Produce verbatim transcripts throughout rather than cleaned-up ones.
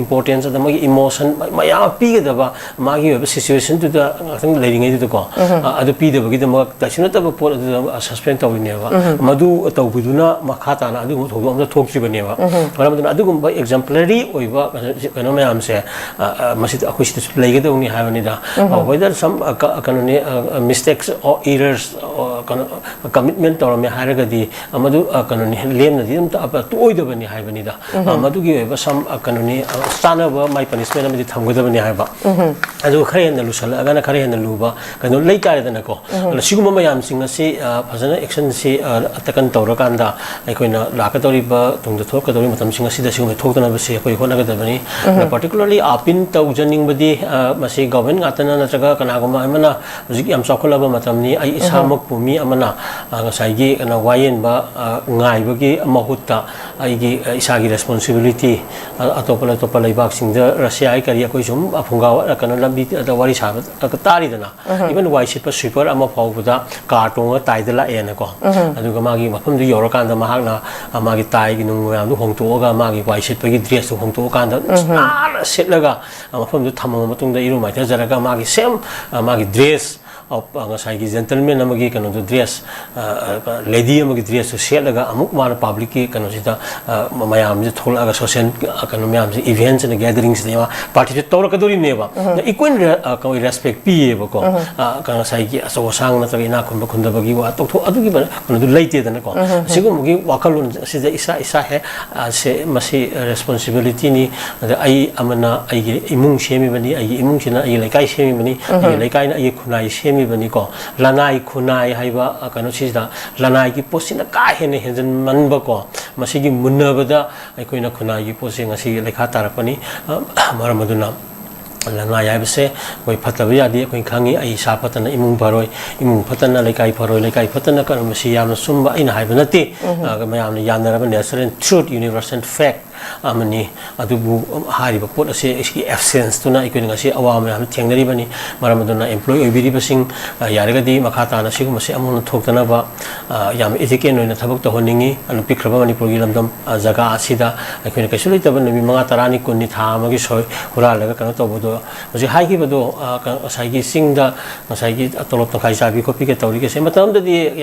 importance, ꯑꯗ ꯃꯥꯒꯤ emotion ꯃꯌꯥꯝ ꯑꯃ ꯄꯤꯒꯗꯕ, ꯃꯥꯒꯤ ꯑꯣꯏꯕ situationꯗꯨꯗ ꯉꯥꯛꯇꯪ ꯂꯩꯔꯤꯉꯩꯗꯨꯗꯀꯣ, ꯑ, ꯑꯗꯨ ꯄꯤꯗꯕꯒꯤꯗꯃꯛ ꯀꯩꯁꯨ ꯅꯠꯇꯕ ꯄꯣꯠ ꯑꯗꯨꯗ suspend ꯇꯧꯔꯤꯅꯦꯕ꯫ ꯃꯗꯨ ꯇꯧꯕꯗꯨꯅ ꯃꯈꯥ ꯇꯥꯅ ꯑꯗꯨꯒꯨꯝꯕ ꯊꯧꯗꯣꯛ ꯑꯃꯇ ꯊꯣꯛꯇ꯭ꯔꯤꯕꯅꯦꯕ꯫ ꯃꯔꯝ ꯑꯗꯨꯅ ꯑꯗꯨꯒꯨꯝꯕ exemplary ꯑꯣꯏꯕ ꯀꯩꯅꯣ ꯃꯌꯥꯝꯁꯦ, ꯑ, ꯑ, ꯃꯁꯤꯗ ꯑꯩꯈꯣꯏ ꯁꯤꯗꯁꯨ ꯂꯩꯒꯗꯧꯅꯤ ꯍꯥꯏꯕꯅꯤꯗ꯫ ꯑ, whether some, ꯑ, ꯀ-, ꯀꯩꯅꯣꯅꯤ, ꯑ, ꯑ, mistakes or errors, ꯑ, ꯀꯩꯅꯣ, commitment ꯇꯧꯔꯝꯃꯦ ꯍꯥꯏꯔꯒꯗꯤ, ꯑ, ꯃꯗꯨ, ꯑ, ꯀꯩꯅꯣꯅꯤ, ꯂꯦꯝꯅꯗꯤ ꯑꯗꯨꯝ ꯇ-, ꯇꯣꯛꯑꯣꯏꯗꯕꯅꯤ ꯍꯥꯏꯕꯅꯤꯗ꯫ ꯑ, ꯃꯗꯨꯒꯤ ꯑꯣꯏꯕ some, ꯑ, ꯀꯩꯅꯣꯅꯤ, ꯑ, ꯆꯥꯅꯕ ꯃꯥꯏ punishment ꯑꯃꯗꯤ ꯊꯝꯒꯗꯕꯅꯤ ꯍꯥꯏꯕ꯫ ꯑꯗꯨꯒ ꯈꯔ ꯍꯦꯟꯅ ꯂꯨꯁꯜꯂꯛꯑꯒꯅ ꯈꯔ ꯍꯦꯟꯅ ꯂꯨꯕ ꯀꯩꯅꯣ ꯂꯩ ꯇꯥꯔꯦꯗꯅꯀꯣ꯫ ꯑꯗꯨꯅ ꯁꯤꯒꯨꯝꯕ ꯃꯌꯥꯝꯁꯤꯡ ꯑꯁꯤ, ꯑ, ꯐꯖꯅ actionꯁꯤ, ꯑ, taken ꯇꯧꯔꯀꯥꯟꯗ ꯑꯩꯈꯣꯏꯅ ꯂꯥꯛꯀꯗꯧꯔꯤꯕ ꯇꯨꯡꯗ ꯊꯣꯛꯀꯗꯧꯔꯤꯕ ꯃꯇꯝꯁꯤꯡ ꯑꯁꯤꯗ ꯁꯤꯒꯨꯝꯕ ꯊꯣꯛꯇꯅꯕꯁꯤ ꯑꯩꯈꯣꯏ ꯍꯣꯠꯅꯒꯗꯕꯅꯤ꯫ ꯑꯗ particularly ꯑꯥꯄꯤꯟ ꯇꯧꯖꯅꯤꯡꯕꯗꯤ, ꯑ, ꯃꯁꯤ government ꯉꯥꯛꯇꯅ ꯅꯠꯇ꯭ꯔꯒ ꯀꯅꯥꯒꯨꯝꯕ ꯑꯃꯅ ꯍꯧꯖꯤꯛ ꯌꯥꯝ ꯆꯥꯎꯈꯠꯂꯕ ꯃꯇꯝꯅꯤ, ꯑꯩ ꯏꯁꯥꯃꯛꯄꯨ ꯃꯤ ꯑꯃꯅ, ꯑ, ꯉꯁꯥꯏꯒꯤ ꯀꯩꯅꯣ ꯋꯥꯌꯦꯟꯕ, ꯑ, ꯉꯥꯏꯕꯒꯤ ꯃꯍꯨꯠꯇ ꯑꯩꯒꯤ, ꯑ, ꯏꯁꯥꯒꯤ responsibility, ꯑ, ꯑꯇꯣꯞꯄ ꯑꯇꯣꯞꯄ ꯂꯩꯕꯥꯛꯁꯤꯡꯗ ꯔꯁꯤꯌꯥꯒꯤ ꯀꯔꯤ ꯑꯩꯈꯣꯏ ꯁꯨꯝ ꯐꯨꯡꯒꯥ ꯋꯥ-, ꯀꯩꯅꯣ ꯂꯝꯕꯤ ꯑꯗ ꯋꯥꯔꯤ ꯁꯥꯕ ꯇꯥꯔꯤꯗꯅ, even ꯋꯥꯏ ꯁꯤꯠꯄ sweeper ꯑꯃ ꯐꯥꯎꯕꯗ car ꯇꯣꯡꯉꯒ ꯇꯥꯏꯗ ꯂꯥꯛꯑꯦꯅꯀꯣ꯫ ꯑꯗꯨꯒ ꯃꯥꯒꯤ ꯃꯐꯝꯗꯨ ꯌꯧꯔꯀꯥꯟꯗ ꯃꯍꯥꯛꯅ, ꯑ, ꯃꯥꯒꯤ ꯇꯥꯏꯒꯤ ꯅꯨꯡ ꯃꯌꯥꯝꯗꯨ ꯍꯣꯡꯇꯣꯛꯑꯒ ꯃꯥꯒꯤ ꯋꯥꯏ ꯁꯤꯠꯄꯒꯤ dressꯇꯨ ꯍꯣꯡꯇꯣꯛꯑꯀꯥꯟꯗ ꯅꯥꯟꯅ ꯁꯦꯠꯂꯒ, ꯑ, ꯃꯐꯝꯗꯨ ꯊꯝꯃꯕ ꯃꯇꯨꯡꯗ ꯏꯔꯨ ꯃꯥꯏꯊꯖꯔꯒ ꯃꯥꯒꯤ same, ꯑ, ꯃꯥꯒꯤ dress, ꯑ, ꯉꯁꯥꯏꯒꯤ gentleman ꯑꯃꯒꯤ ꯀꯩꯅꯣꯗꯣ dress, ꯑ, ꯑ, lady ꯑꯃꯒꯤ dressꯇꯨ ꯁꯦꯠꯂꯒ ꯑꯃꯨꯛ ꯃꯥꯅ publicꯀꯤ ꯀꯩꯅꯣꯁꯤꯗ, ꯑ, ꯃꯌꯥꯝꯁꯤ ꯊꯣꯛꯂꯛꯑꯒ social, ꯑ, ꯀꯩꯅꯣ ꯃꯌꯥꯝꯁꯤ events and gatherings ꯁꯤꯗ ꯃꯥ participate ꯇꯧꯔꯛꯀꯗꯣꯔꯤꯕꯅꯦꯕ꯫ Equal re-, ꯑ, ꯀꯩꯅꯣ respect ꯄꯤꯌꯦꯕꯀꯣ꯫ ꯑ, ꯀꯩꯅꯣ ꯉꯁꯥꯏꯒꯤ ꯑꯆꯧ ꯑꯁꯥꯡ ꯅꯠꯇ꯭ꯔꯒ ꯏꯅꯥꯛ ꯈꯨꯟꯕ ꯈꯨꯟꯗꯕꯒꯤ ꯋꯥ ꯇꯧꯊꯣꯛ ꯑꯗꯨꯒꯤ ꯀꯩꯅꯣꯗꯨ ꯂꯩꯇꯦꯗꯅꯀꯣ꯫ ꯁꯤꯒꯨꯝꯕꯒꯤ ꯋꯥꯈꯜꯂꯣꯟ ꯑꯁꯤꯗ ꯏꯁꯥ ꯏꯁꯥ ꯍꯦꯛ, ꯑ, ꯁꯦ, ꯃꯁꯤ responsibilityꯅꯤ꯫ ꯑꯗ ꯑꯩ ꯑꯃꯅ ꯑꯩꯒꯤ ꯏꯃꯨꯡ ꯁꯦꯝꯃꯤꯕꯅꯤ, ꯑꯩꯒꯤ ꯏꯃꯨꯡꯁꯤꯅ ꯑꯩꯒꯤ ꯂꯩꯀꯥꯏ ꯁꯦꯝꯃꯤꯕꯅꯤ, ꯑꯩꯒꯤ ꯂꯩꯀꯥꯏꯅ ꯑꯩꯒꯤ ꯈꯨꯟꯅꯥꯏ ꯁꯦꯝꯃꯤꯕꯅꯤꯀꯣ꯫ ꯂꯅꯥꯏ ꯈꯨꯟꯅꯥꯏ ꯍꯥꯏꯕ, ꯑ, ꯀꯩꯅꯣꯁꯤꯗ ꯂꯅꯥꯏꯒꯤ ꯄꯣꯠꯁꯤꯅ ꯀꯥ ꯍꯦꯟꯅ ꯍꯦꯟꯖꯟꯃꯟꯕꯀꯣ꯫ ꯃꯁꯤꯒꯤ ꯃꯨꯟꯅꯕꯗ ꯑꯩꯈꯣꯏꯅ ꯈꯨꯟꯅꯥꯏꯒꯤ ꯄꯣꯠꯁꯦ ꯉꯁꯤ ꯂꯩꯈꯥ ꯇꯥꯔꯛꯄꯅꯤ꯫ ꯑ, ꯃꯔꯝ ꯑꯗꯨꯅ ꯂꯅꯥꯏ ꯍꯥꯏꯕꯁꯦ ꯑꯩꯈꯣꯏ ꯐꯠꯇꯕ ꯌꯥꯗꯦ, ꯑꯩꯈꯣꯏꯅ ꯈꯪꯉꯤ꯫ ꯑꯩ ꯏꯁꯥ ꯐꯠꯇꯅ ꯏꯃꯨꯡ ꯐꯔꯣꯏ, ꯏꯃꯨꯡ ꯐꯠꯇꯅ ꯂꯩꯀꯥꯏ ꯐꯔꯣꯏ, ꯂꯩꯀꯥꯏ ꯐꯠꯇꯅ ꯀꯔꯝꯕ, ꯁꯤ ꯌꯥꯝꯅ ꯆꯨꯝꯕ ꯑꯩꯅ ꯍꯥꯏꯕ ꯅꯠꯇꯦ꯫ ꯑ, ꯃꯌꯥꯝꯅ ꯌꯥꯅꯔꯕ natural truth, universal fact꯫ ꯑꯃꯅꯤ꯫ ꯑꯗꯨꯕꯨ ꯍꯥꯏꯔꯤꯕ ꯄꯣꯠ ꯑꯁꯤ, ꯑꯁꯤꯒꯤ ꯑꯦꯕꯁꯦꯟꯁꯇꯨꯅ ꯑꯩꯈꯣꯏꯅ ꯉꯁꯤ ꯑꯋꯥꯕ ꯃꯌꯥꯝ ꯊꯦꯡꯅꯔꯤꯕꯅꯤ꯫ ꯃꯔꯝ ꯑꯗꯨꯅ ꯑꯦꯝꯄ꯭ꯂꯣꯏ ꯑꯣꯏꯕꯤꯔꯤꯕꯁꯤꯡ, ꯑ, ꯌꯥꯔꯒꯗꯤ ꯃꯈꯥ ꯇꯥꯅ ꯁꯤꯒꯨꯝꯕꯁꯦ ꯑꯃꯨꯛ ꯍꯟꯅ ꯊꯣꯛꯇꯅꯕ, ꯑ, ꯌꯥꯝ ꯏꯊꯤꯀꯦꯜ ꯑꯣꯏꯅ ꯊꯕꯛ ꯇꯧꯍꯟꯅꯤꯡꯉꯤ꯫ ꯑꯗꯨ ꯄꯤꯛꯈ꯭ꯔꯕ ꯃꯅꯤꯄꯨꯔꯒꯤ ꯂꯝꯗꯝ, ꯑ, ꯖꯒꯥ ꯑꯁꯤꯗ ꯑꯩꯈꯣꯏꯅ ꯀꯩꯁꯨ ꯂꯩꯇꯕ ꯅꯨꯃꯤꯠ ꯃꯉꯥ, ꯇꯔꯥꯅꯤ, ꯀꯨꯟꯅꯤ, ꯊꯥ ꯑꯃꯒꯤ ꯁꯣꯏ ꯍꯨꯔꯥꯜꯂꯒ ꯀꯩꯅꯣ ꯇꯧꯕꯗꯣ, ꯍꯧꯖꯤꯛ ꯍꯥꯏꯈꯤꯕꯗꯣ, ꯑ, ꯀ-, ꯉꯁꯥꯏꯒꯤ ꯆꯤꯡꯗ ꯉꯁꯥꯏꯒꯤ ꯇꯣꯂꯣꯞ ꯇꯪꯈꯥꯏ ꯆꯥꯕꯤ ꯈꯣꯠꯄꯤꯒ ꯇꯧꯔꯤꯒꯁꯦ, ꯃꯇꯝ ꯑꯃꯗꯗꯤ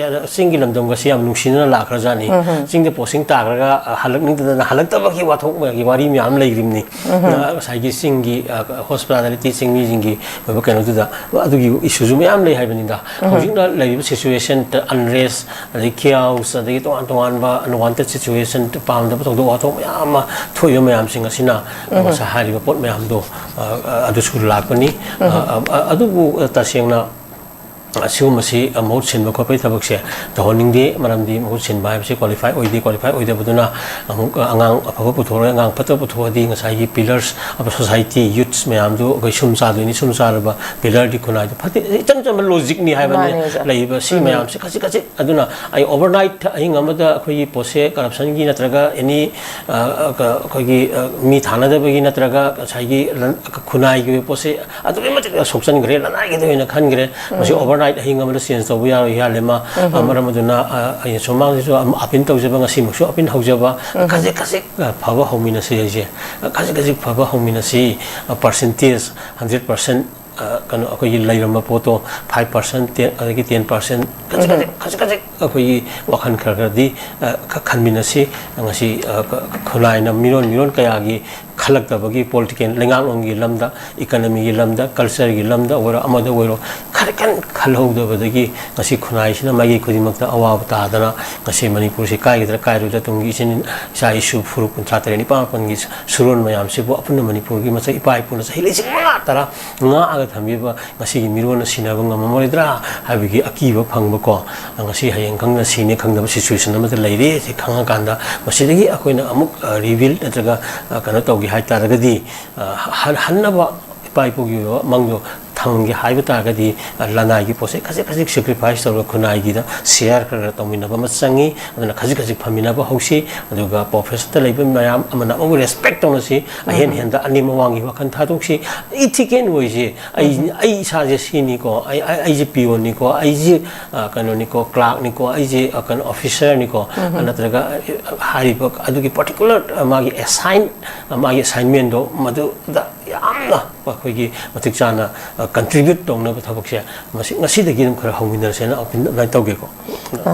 ꯆꯤꯡꯒꯤ ꯂꯝꯗꯝꯒꯁꯦ ꯌꯥꯝ ꯅꯨꯡꯁꯤꯅꯅ ꯂꯥꯛꯈ꯭ꯔꯖꯥꯠꯅꯤ꯫ ꯆꯤꯡꯗ ꯄꯣꯁꯇꯤꯡ ꯇꯥꯈ꯭ꯔꯒ, ꯑ, ꯍꯜꯂꯛꯅꯤꯡꯗꯗꯅ ꯍꯜꯂꯛꯇꯕꯒꯤ ꯋꯥꯊꯣꯛ ꯃꯌꯥꯝꯒꯤ ꯋꯥꯔꯤ ꯃꯌꯥꯝ ꯂꯩꯔꯤꯕꯅꯤ꯫ ꯑ, ꯉꯁꯥꯏꯒꯤ ꯆꯤꯡꯒꯤ, ꯑ, ꯍꯣꯁꯄꯤꯇꯥꯂꯤꯇꯤ ꯆꯤꯡꯃꯤꯁꯤꯡꯒꯤ ꯑꯣꯏꯕ ꯀꯩꯅꯣꯗꯨꯗ ꯑꯗꯨꯒꯤ ꯏꯁꯨꯁꯨ ꯃꯌꯥꯝ ꯂꯩ ꯍꯥꯏꯕꯅꯤꯗ꯫ ꯍꯧꯖꯤꯛꯅ ꯂꯩꯔꯤꯕ ꯁꯤꯆꯨꯋꯦꯁꯟ, ꯑꯟꯔꯦꯁ, ꯑꯗꯒꯤ ꯀꯤꯌꯥꯎꯁ, ꯑꯗꯒꯤ ꯇꯣꯉꯥꯟ ꯇꯣꯉꯥꯟꯕ ꯑꯟꯋꯥꯟꯇꯦꯠ ꯁꯤꯆꯨꯋꯦꯁꯟ, ꯄꯥꯝꯗꯕ ꯊꯧꯗꯣꯛ ꯋꯥꯊꯣꯛ ꯃꯌꯥꯝ ꯑꯃ ꯊꯣꯛꯏꯕ ꯃꯌꯥꯝꯁꯤꯡ ꯑꯁꯤꯅ ꯉꯁꯥꯏ ꯍꯥꯏꯔꯤꯕ ꯄꯣꯠ ꯃꯌꯥꯝꯗꯣ, ꯑ, ꯑ, ꯑꯗꯨꯁꯨ ꯂꯥꯛꯄꯅꯤ꯫ ꯑ, ꯑ, ꯑ, ꯑꯗꯨꯕꯨ, ꯑ, ꯇꯁꯦꯡꯅ ꯑꯁꯤꯒꯨꯝꯕꯁꯤ, ꯑ, ꯃꯍꯨꯠ ꯁꯤꯟꯕ ꯈꯣꯠꯄꯒꯤ ꯊꯕꯛꯁꯦ ꯇꯧꯍꯟꯅꯤꯡꯗꯦ꯫ ꯃꯔꯝꯗꯤ ꯃꯍꯨꯠ ꯁꯤꯟꯕ ꯍꯥꯏꯕꯁꯤ ꯀ꯭ꯋꯥꯂꯤꯐꯥꯏ ꯑꯣꯏꯗꯦ꯫ ꯀ꯭ꯋꯥꯂꯤꯐꯥꯏ ꯑꯣꯏꯗꯕꯗꯨꯅ ꯑꯃꯨꯛ, ꯑ, ꯑꯉꯥꯡ ꯑꯐꯕ ꯄꯨꯊꯣꯛꯑꯒ ꯑꯉꯥꯡ ꯐꯠꯇꯕ ꯄꯨꯊꯣꯛꯑꯗꯤ ꯉꯁꯥꯏꯒꯤ pillars of society, youths ꯃꯌꯥꯝꯗꯨ ꯑꯩꯈꯣꯏ ꯁꯨꯝ ꯆꯥꯗꯣꯏꯅꯤ꯫ ꯁꯨꯝ ꯆꯥꯔꯕ pillarꯗꯤ ꯈꯨꯟꯅꯥꯏꯗ ꯐꯠꯇꯦ꯫ ꯏꯆꯝ ꯆꯝꯕ ꯂꯣꯖꯤꯛꯅꯤ ꯍꯥꯏꯕꯅꯤ꯫ ꯃꯥꯅꯦ ꯑꯣꯖꯥ꯫ ꯂꯩꯔꯤꯕ ꯁꯤ ꯃꯌꯥꯝꯁꯦ ꯈꯖꯤꯛ ꯈꯖꯤꯛ ꯑꯗꯨꯅ ꯑꯩ overnight ꯑꯍꯤꯡ ꯑꯃꯗ ꯑꯩꯈꯣꯏꯒꯤ ꯄꯣꯠꯁꯦ corruptionꯒꯤ ꯅꯠꯇ꯭ꯔꯒ any, ꯑ, ꯑ, ꯀ-, ꯑꯩꯈꯣꯏꯒꯤ, ꯑ, ꯃꯤ ꯊꯥꯅꯗꯕꯒꯤ ꯅꯠꯇ꯭ꯔꯒ ꯉꯁꯥꯏꯒꯤ ꯂꯟ-, ꯈꯨꯟꯅꯥꯏꯒꯤ ꯑꯣꯏꯕ ꯄꯣꯠꯁꯦ ꯑꯗꯨꯛꯀꯤ ꯃꯇꯤꯛ ꯁꯣꯛꯆꯟꯈ꯭ꯔꯦ, ꯂꯅꯥꯏꯒꯤꯗ ꯑꯣꯏꯅ ꯈꯟꯈ꯭ꯔꯦ꯫ ꯃꯁꯤ overnight ꯑꯍꯤꯡ ꯑꯃꯗ change ꯇꯧꯕ ꯌꯥꯔꯣꯏ ꯍꯥꯏꯔꯦ ꯃꯥ꯫ ꯑ, ꯃꯔꯝ ꯑꯗꯨꯅ, ꯑ, ꯑꯩꯅ ꯁꯨꯃꯥꯡꯗꯁꯨ ꯑꯝ-, appeal ꯇꯧꯖꯕ, ꯉꯁꯤꯃꯛꯁꯨ appeal ꯍꯧꯖꯕ, ꯈꯖꯤꯛ ꯈꯖꯤꯛ, ꯑ, ꯐꯕ ꯍꯧꯃꯤꯟꯅꯁꯤ ꯍꯥꯏꯁꯦ꯫ ꯑ, ꯈꯖꯤꯛ ꯈꯖꯤꯛ ꯐꯕ ꯍꯧꯃꯤꯟꯅꯁꯤ꯫ ꯑ, percentage hundred percent, ꯑ, ꯀꯩꯅꯣ, ꯑꯩꯈꯣꯏꯒꯤ ꯂꯩꯔꯝꯕ ꯄꯣꯠꯇꯣ five percent, ten, ꯑꯗꯒꯤ ten percent, ꯈꯖꯤꯛ ꯈꯖꯤꯛ, ꯈꯖꯤꯛ ꯈꯖꯤꯛ ꯑꯩꯈꯣꯏꯒꯤ ꯋꯥꯈꯜ ꯈꯔ ꯈꯔꯗꯤ, ꯑ, ꯈ-, ꯈꯟꯃꯤꯟꯅꯁꯤ꯫ ꯉꯁꯤ, ꯑ, ꯈ-, ꯈꯨꯟꯅꯥꯏꯅ ꯃꯤꯔꯣꯟ ꯃꯤꯔꯣꯟ ꯀꯌꯥꯒꯤ ꯈꯜꯂꯛꯇꯕꯒꯤ political, ꯂꯩꯉꯥꯛꯂꯣꯟꯒꯤ ꯂꯝꯗ, economyꯒꯤ ꯂꯝꯗ, cultureꯒꯤ ꯂꯝꯗ ꯑꯣꯏꯔꯣ, ꯑꯃꯗ ꯑꯣꯏꯔꯣ, ꯈꯔ ꯈꯟ ꯈꯜꯍꯧꯗꯕꯗꯒꯤ ꯉꯁꯤ ꯈꯨꯟꯅꯥꯏꯁꯤꯅ ꯃꯥꯏꯀꯩ ꯈꯨꯗꯤꯡꯃꯛꯇ ꯑꯋꯥꯕ ꯇꯥꯗꯅ ꯉꯁꯤ ꯃꯅꯤꯄꯨꯔꯁꯤ ꯀꯥꯏꯒꯗ꯭ꯔꯥ ꯀꯥꯏꯔꯣꯏꯗ꯭ꯔꯥ, ꯇꯨꯡꯒꯤ ꯏꯆꯤꯟ ꯏꯆꯥ ꯏꯁꯨ ꯐꯨꯔꯨꯞ ꯀꯨꯟꯊ꯭ꯔꯥ ꯇꯔꯦꯠ, ꯅꯤꯄꯥꯜ ꯃꯥꯄꯜꯒꯤ ꯁꯨꯔꯣꯟ ꯃꯌꯥꯝꯁꯤꯕꯨ ꯑꯄꯨꯟꯕ ꯃꯅꯤꯄꯨꯔꯒꯤ ꯃꯆꯥ ꯏꯄꯥ ꯏꯄꯨꯅ ꯆꯍꯤ ꯂꯤꯁꯤꯡ ꯃꯉꯥ ꯇꯔꯥ ꯉꯥꯛꯑꯒ ꯊꯝꯕꯤꯕ ꯉꯁꯤꯒꯤ ꯃꯤꯔꯣꯟꯅ ꯁꯤꯟꯅꯕ ꯉꯝꯃꯝꯃꯔꯣꯏꯗ꯭ꯔꯥ ꯍꯥꯏꯕꯒꯤ ꯑꯀꯤꯕ ꯐꯪꯕꯀꯣ, ꯉꯁꯤ ꯍꯌꯦꯡ ꯈꯪꯗꯅ ꯁꯤꯅꯤ ꯈꯪꯗꯕ situation ꯑꯃꯗ ꯂꯩꯔꯦ꯫ ꯁꯤ ꯈꯪꯉꯀꯥꯟꯗ ꯃꯁꯤꯗꯒꯤ ꯑꯩꯈꯣꯏꯅ ꯑꯃꯨꯛ, ꯑ, rebuild ꯅꯠꯇ꯭ꯔꯒ, ꯑ, ꯀꯩꯅꯣ ꯇꯧꯒꯦ ꯍꯥꯏ ꯇꯥꯔꯒꯗꯤ, ꯑ, ꯍꯟ-, ꯍꯟꯅꯕ ꯏꯄꯥ ꯏꯄꯨꯒꯤ ꯑꯣꯏꯕ ꯃꯪꯗꯣ ꯊꯝꯒꯦ ꯍꯥꯏꯕ ꯇꯥꯔꯒꯗꯤ, ꯑ, ꯂꯅꯥꯏꯒꯤ ꯄꯣꯠꯁꯦ ꯈꯖꯤꯛ ꯈꯖꯤꯛ sacrifice ꯇꯧꯔꯒ ꯈꯨꯟꯅꯥꯏꯒꯤꯗ share ꯈꯔ ꯈꯔ ꯇꯧꯃꯤꯟꯅꯕ ꯑꯃ ꯆꯪꯉꯤ꯫ ꯑꯗꯨꯅ ꯈꯖꯤꯛ ꯈꯖꯤꯛ ꯐꯃꯤꯟꯅꯕ ꯍꯧꯁꯤ꯫ ꯑꯗꯨꯒ profession ꯇ ꯂꯩꯕ ꯃꯌꯥꯝ ꯑꯃꯅ ꯑꯃꯕꯨ respect ꯇꯧꯅꯁꯤ꯫ ꯑꯍꯦꯟ ꯍꯦꯟꯗ ꯑꯅꯦꯝ ꯑꯋꯥꯡꯒꯤ ꯋꯥꯈꯜ ꯊꯥꯗꯣꯛꯁꯤ꯫ Ethical ꯑꯣꯏꯁꯤ꯫ ꯑꯩ, ꯑꯩ ꯏꯁꯥꯁꯦ ꯁꯤꯅꯤꯀꯣ, ꯑꯩ, ꯑꯩ, ꯑꯩꯁꯦ peon ꯅꯤꯀꯣ, ꯑꯩꯁꯦ, ꯑ, ꯀꯩꯅꯣꯅꯤꯀꯣ, clerk ꯅꯤꯀꯣ, ꯑꯩꯁꯦ, ꯑ, ꯀꯩꯅꯣ officer ꯅꯤꯀꯣ, ꯅꯠꯇ꯭ꯔꯒ, ꯑ, ꯍꯥꯏꯔꯤꯕ ꯑꯗꯨꯒꯤ particular, ꯑ, ꯃꯥꯒꯤ assign, ꯑ, ꯃꯥꯒꯤ assignment ꯇꯣ ꯃꯗꯨꯗ ꯌꯥꯝꯅ ꯑꯩꯈꯣꯏꯒꯤ ꯃꯇꯤꯛ ꯆꯥꯅ, ꯑ, contribute ꯇꯧꯅꯕ ꯊꯕꯛꯁꯦ ꯃꯁꯤ ꯉꯁꯤꯗꯒꯤ ꯑꯗꯨꯝ ꯈꯔ ꯍꯧꯃꯤꯟꯅꯔꯁꯦꯅ ꯑꯗꯨꯃꯥꯏꯅ ꯇꯧꯒꯦꯀꯣ꯫ ꯑ,